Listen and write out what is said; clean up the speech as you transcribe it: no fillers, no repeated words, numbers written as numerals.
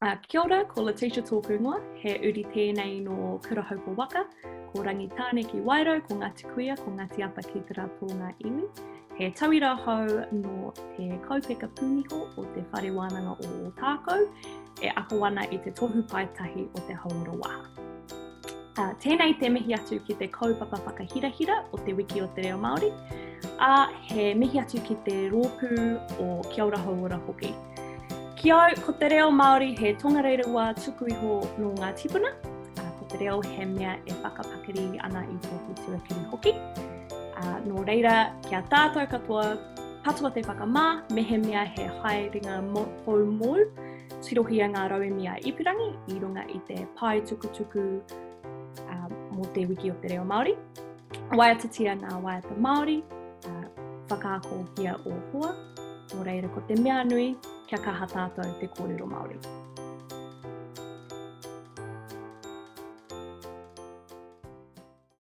Uh, kia ora, ko Letitia tōku ingoa, he uri tēnei nō Kurahaupo Waka, ko Rangitāne ki Wairau, ko Ngāti Kuia, ko Ngāti Apa ki Te Rātō ngā iwi. He tauira hou nō te kaupeka pūniho o te Whare Wānanga o Ōtākou, e ako ana i te tohu paetahi o te hauora waha. Uh, tēnei te mihi atu ki te kaupapa whakahirahira o te Wiki o te Reo Māori, ā, he mihi atu ki te rōpū o Kia Ora Hauora hoki. Ki au, ko te reo Māori he tongarerewa tuku iho nō ngā tīpuna, ā, ko te reo he mea e whakapakari ana i tōku tuakiri hoki. Ā, nō reira, kia tātou katoa, patua te whakamā, mehemea he haerenga hou mōu, tirohia ngā rauemi a ipurangi i runga i te pae tukutuku ā, mō te Wiki o te Reo Māori. Waiatatia ngā waiata Māori, ā, whakaakohia ō hoa, nō reira ko te mea nui, kia kaha tātou te kōrero Māori.